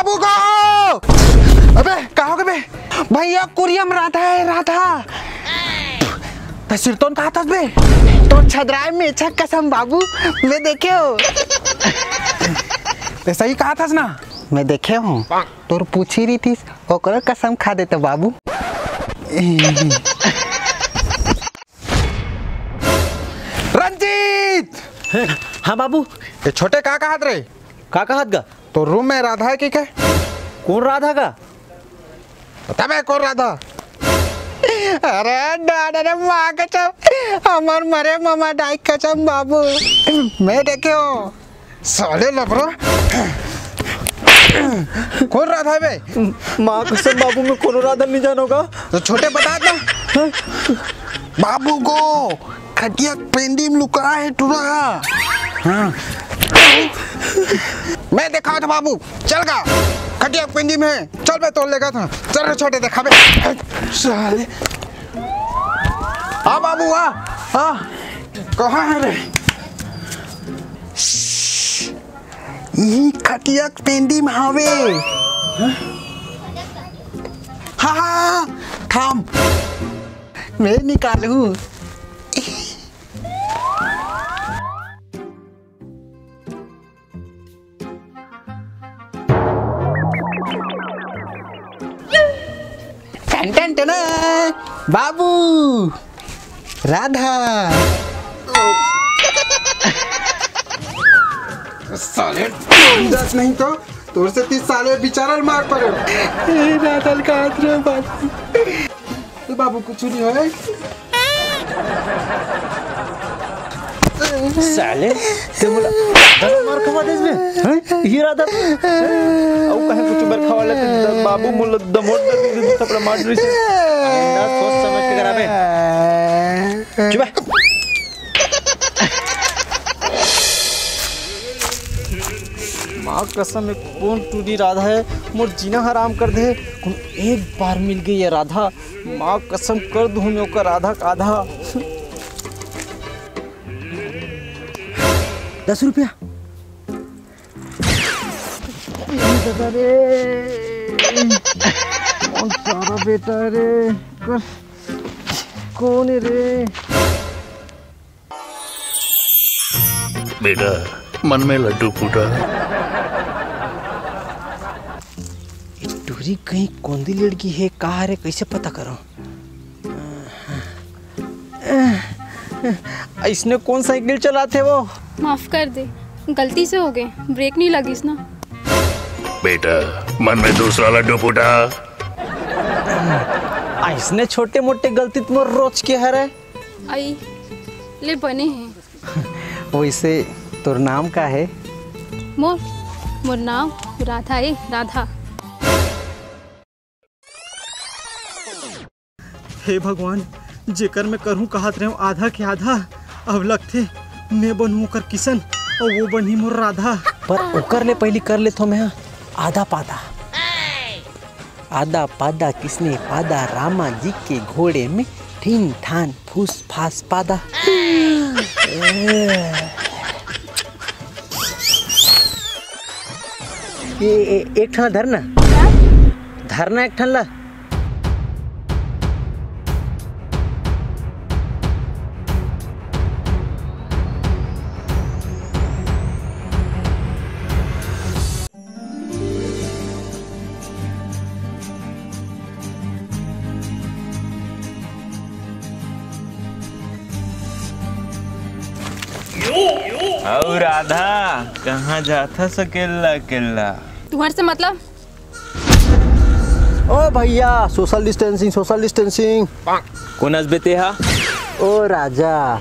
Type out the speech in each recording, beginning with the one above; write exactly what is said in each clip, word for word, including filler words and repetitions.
बाबू गो। अबे, का होगे बे? भैया, कुरिया म राधा हे, राधा। त सिरतोन कहाथस बे? तोर छदराय मेछा कसम बाबू, मैं देखे हों। ते सही कहाथस ना? मैं देखे हों। तोर पूछी रहितिस, ओकरो कसम खा देतेंव बाबू। रंजीत! हाँ बाबू। ये छोटे का कहात रे? का कहात गा? तोर रूम में राधा हे कि का? कोन राधा गा? बता बे, कोन राधा? अरे डाँड़ रे माँ कसम, हमर मरे ममा दाई कसम बाबू, मैं देखे हों। साले लबरा। कोन राधा हे बे? माँ कसम बाबू, मैं कोनो राधा ल नइ जानों गा। त छोटे बता ना। बाबू गो, खटिया के पेंदी म लुका हे टूरा। हाँ। मैं देखावत हों बाबू, चल गा। खटिया के पेंदी म हे, चल बे तोर लेगत हों। चल रे छोटे देखाबे। साले। आ बाबू आ, आ। कहाँ हे रे? इही खटिया के पेंदी म हावे। हाँ, हाँ, हाँ, थाम। मैं निकालूँ। टन टन टन, बाबू, राधा। साले, जात नहीं तो तोर से तीस साले बिचारा ल मार पड़े। ए, राधा ल कहात रे बाबू। ए बाबू, कुछ नहीं होय। साले, ते मोला राधा ल मार खवा देस बे? हैं? ये राधा? अउ कहे कुछ बर खवा लेते, बाबू मोला दमोट दे दे, थपड़ा मार रही से। आइंदा सोच समझ के कराबे। चुप। माँ कसम, ये कोन टूरी राधा हे, मोर जीना हराम कर दे। कोन एक बार मिल गे ये राधा, माँ कसम कर दूँ मैं ओकर आधा का आधा। दस रुपया। अरे, कोन सारा बेटा रे, कर, कोन हे रे? बेटा, मन में लड्डू फूटा। ए टूरी कहीं कोंदी लड़की हे का रे, कइसे पता करों? अइसने कोन साइकिल चलाथे वो? माफ कर दे, गलती से होगे, ब्रेक नइ लगिस ना। बेटा, मन में दूसरा लड्डू फूटा। अइसने छोटे मोटे गलती त मोर रोज के हरे। अई, ले बने हे। वइसे तोर नाम का हे? मोर, मोर नाम राधा ए, राधा। हे भगवान, जेकर मैं करहूँ कहत रहेंव आधा के आधा, अब लगथे मैं बनहूँ ओकर किसन अउ वो बनही मोर राधा। पर ओकर ले पहिली कर लेथों मैं आधा पाधा। आदा पादा किसने पादा, रामा जी के घोड़े में ठीन ठान फूस फास पादा। ए, ए, एक ठन धरना। धरना एक ठन ला। अउ राधा, कहाँ जाथस अकेल्ला अकेल्ला? तुँहर से मतलब? ओ भइया, social distancing, social distancing। कोन अस बे तेहा? ओ राजा,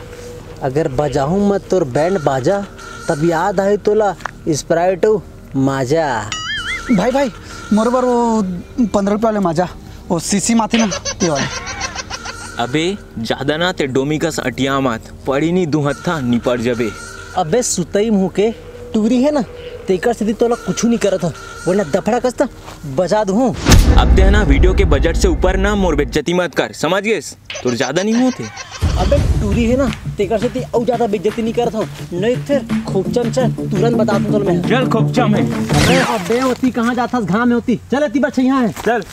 अगर बजाहूँ मैं तोर बैंड बाजा, तब याद आही तोला Sprite अउ माजा। भाई, भाई, मोर बर वो पंद्रह रुपया वाले माजा, वो सीसी माथे ना, ते वाले। अबे, जादा ना ते डोमी कस अटिया मत, पड़ी नी दुहत्था निपट जबे। अबे सुतई मुँह के, टूरी हे ना, तेकर सेती तोला कुछु नहीं करत हूँ, वरना दफड़ा कस त बजा दूँ। अब ते ना वीडियो के बजट से ऊपर ना मोर बेइज्जती मत कर, समझ गेस? तोर ज्यादा नहीं होते। अबे टूरी हे ना, तेकर सेती अउ ज्यादा बेइज्जती नहीं करत हूँ, नहीं फिर खोपचा में चल, तुरंत बता दूँ तोला मैं। चल खोपचा में। अबे, अबे ओती कहाँ जाथस घाम में ओती? चल एती बच यहाँ है। चल।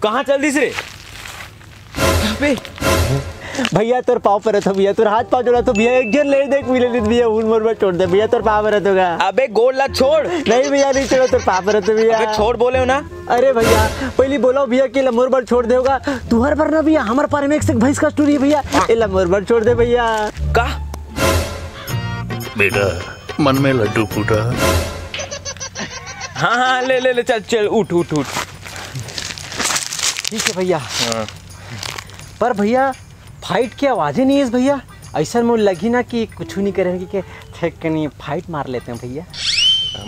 कहाँ चल दिस रे? अबे भैया तोर पाँव परत हूँ भैया, तोर हाथ पाँव जोड़त हूँ भैया, एक झन ले देख मिले नहीं भैया, उन मोर बर छोड़ दे भैया, तोर पाँव परत हूँ गा। अबे गोड़ ला छोड़। नहीं भैया नहीं छोड़ो, तोर पाँव परत हूँ भैया। अबे छोड़ बोले हो ना। अरे भैया पहली बोलो भैया कि एला मोर बर छोड़ देव गा, तुहर बर ना भैया, हमर पारे में एक से एक भैंस का टूरी है भैया, एला मोर बर छोड़ दे भैया। का? बेटा मन में लड्डू फूटा। हाँ हाँ ले ले ले चल चल उठ उठ उठ। ठीक है भैया। हाँ। पर भैया फाइट के आवाजे नहीं है भैया, ऐसा मोर लगी ना कि कुछ नहीं करे कि के फेंक के नहीं फाइट मार लेते हैं भैया।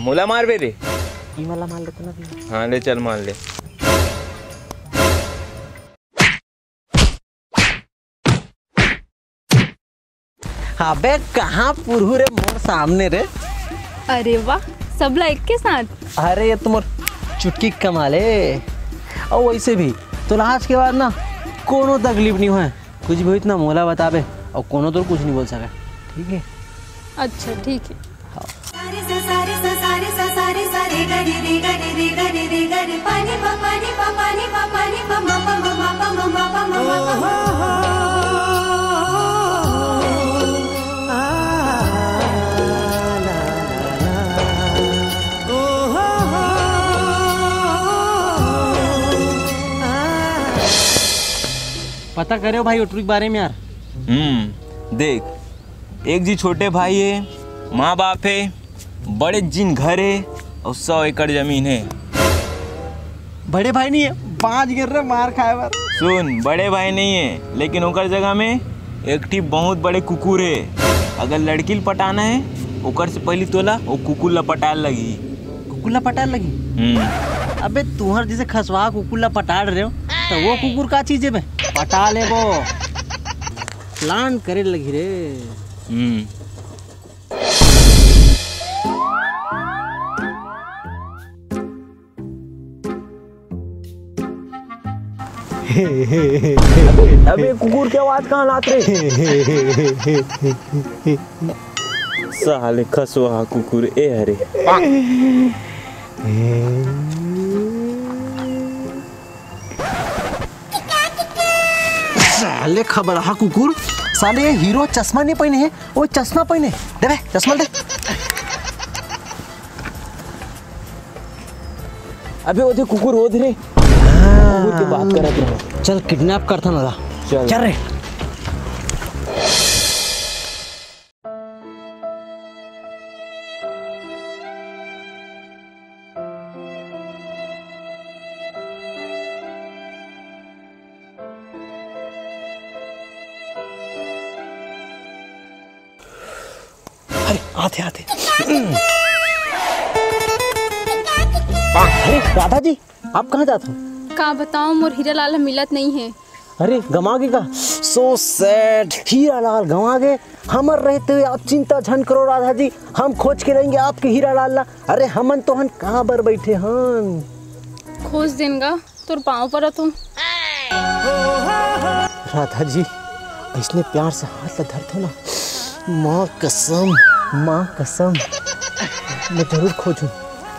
मोला मार बे रे। ई मला मार लेते ना भैया। हाँ ले चल मार ले। अबे कहाँ पुरहू रे मोर सामने रे। अरे वाह, सबला एक के साथ। अरे ये तो मोर चुटकी के कमाल है। और वैसे भी तो आज के बाद ना कोनो तकलीफ नहीं हुआ है, कुछ भी इतना मोला बताबे और कोनो तो कुछ नहीं बोल सके, ठीक है? अच्छा ठीक है। पता करे हो भाई ओटरू के बारे में यार। हम्म, देख, एक जी छोटे भाई है, माँ बाप है, बड़े जिन घर है और सौ एकड़ जमीन है। बड़े भाई नहीं है, बांच गिर रहे मार खाए बर। सुन, बड़े भाई नहीं है, लेकिन ओकर जगह में एक ठी बहुत बड़े कुकुर है। अगर लड़की ल पटाना है, ओकर से पहली तोला वो कुकुर ला पटाल लगी। कुकुर ला पटाल लगी? हम्म। अबे तुहर जैसे खसवा कुकुर ला पटाल रहे हो, तो वो कुकुर का चीज है बे? पटा ले वो। प्लान करे लगी रे। हम्म। अबे, अबे, कुकुर के आवाज कहाँ लात रे? साले खसवा कुकुर ए हरे। साले खबड़हा कुकुर, साले ये हीरो चश्मा नहीं पहने है, वो चश्मा पहने। दे बे, चश्मा दे। अबे ओदे कुकुर ओदे रे। हाँ। कुकुर के बात करत रहो। चल किडनैप करथन ओला। चल। चल रे। अरे आते आते। अरे राधा जी, आप कहाँ जात हो? का बताओ, मोर हीरा लाल ह मिलत नहीं है। अरे गमा गे का? So sad। हीरा लाल गमा गे। हमर रहते हुए आप चिंता झन करो राधा जी, हम खोज के लाएंगे आपके हीरा लाल ला। अरे हमन तो हन कहाँ बर बैठे हन? खोज देन गा। तोर पाँव परत हूँ। राधा जी, ऐसने प्यार से हाथ ला धरथो ना, माँ कसम, माँ कसम, मैं जरूर खोजूँ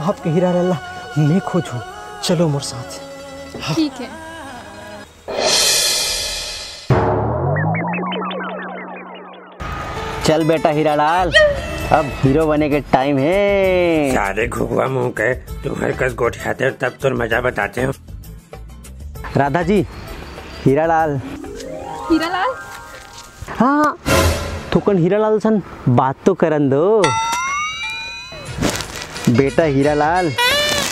आपके हीरा लाल ला, मैं खोजूँ। चलो मोर साथ। हाँ। ठीक है। चल बेटा हीरालाल, अब हीरो बने के टाइम हे। सारे घुघवा मुंह के, तुम्हर कस गोठियाते हो तब तोर मजा बताते हो। राधा जी, हीरालाल। हीरालाल? हाँ, थोकन हीरालाल सन बात तो करन दो। बेटा हीरालाल,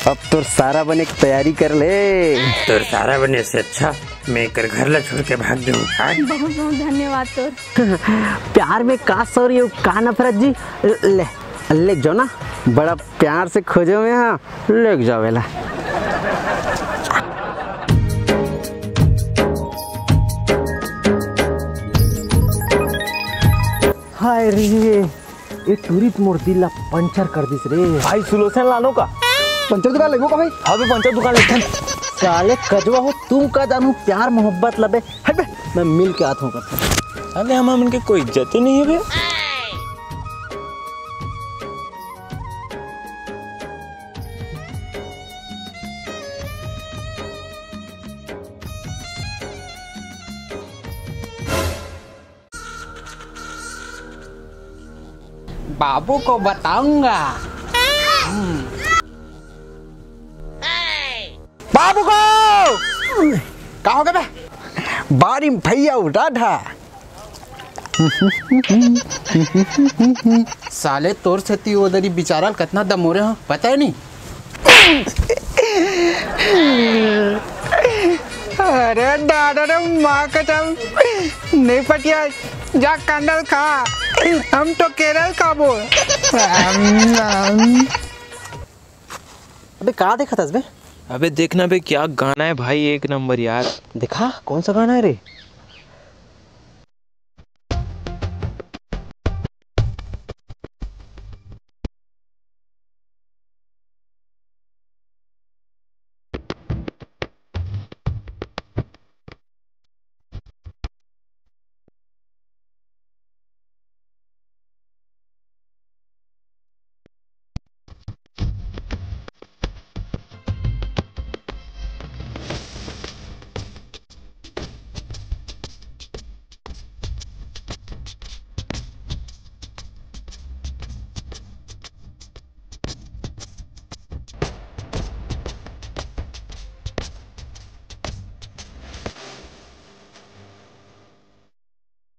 अब तोर सारा बने के तैयारी कर ले। तोर सारा बने से अच्छा मैं एकर घर ला छोड़ के भाग जाऊँ। हाँ? बहुत बहुत धन्यवाद तोर। प्यार में का सॉरी अउ का नफरत जी? ले, ले जाओ ना, बड़ा प्यार से खोजो में हाँ, ले जाओ बेला। अरे, ये टूरी तो मोर दिल ला पंचर कर दिस रे। भाई, सुलोचन लानो का? पंचर दुकान लेबो का भाई? हाँ बे, पंचर दुकान लेथन। साले कजवा हो, तुम का जानू प्यार मोहब्बत लबे। हट बे, मैं मिल के आत हूँ करथन। अरे, हम, हमन के कोई इज्जत ही नहीं है बे। बाबू को बताऊंगा। हम्म। बाबू को का हो गया बे? बारी में भैया उठा था। साले तोर सेती ओ दरी बिचारा ल कतना दमोरे हो, पता है नहीं? अरे दादा रे, माँ कसम, नहीं पटिया, जा कांदा ल खा, हम तो केरल खाबो। अबे का देखत हस बे? अबे देखना बे, क्या गाना है भाई, एक नंबर यार। दिखा, कौन सा गाना है रे?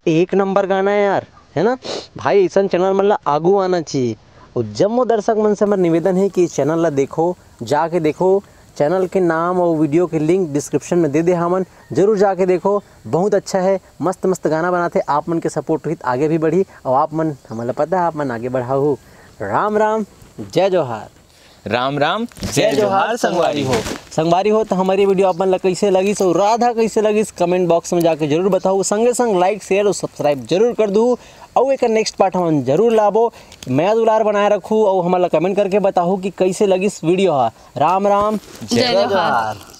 एक नंबर गाना है यार, है ना भाई? ऐसन चैनल मन ला आगू आना चाहिए। और जम्मो दर्शक मन से हमर निवेदन है कि इस चैनल ला देखो, जाके देखो। चैनल के नाम और वीडियो के लिंक डिस्क्रिप्शन में दे दे हमन, जरूर जाके देखो। बहुत अच्छा है, मस्त मस्त गाना बनाते। आप मन के सपोर्ट रही आगे भी बढ़ी, और आप मन, हमन ला पता है, आप मन आगे बढ़ाहू। राम राम, जय जोहार। राम राम, जय जोहार संगवारी हो। संगवारी हो, तो हमर ये वीडियो आप मन ला कैसे लगिस और राधा कैसे लगिस, कमेंट बॉक्स में जाके जरूर बताओ। संगे संग लाइक, शेयर और सब्सक्राइब जरूर कर दू। और एक नेक्स्ट पार्ट हमन जरूर लाबो। मया दुलार बनाए रखू और हमन ला कमेंट करके बताओ कि कैसे लगिस वीडियो हा। राम राम, जय जोहार।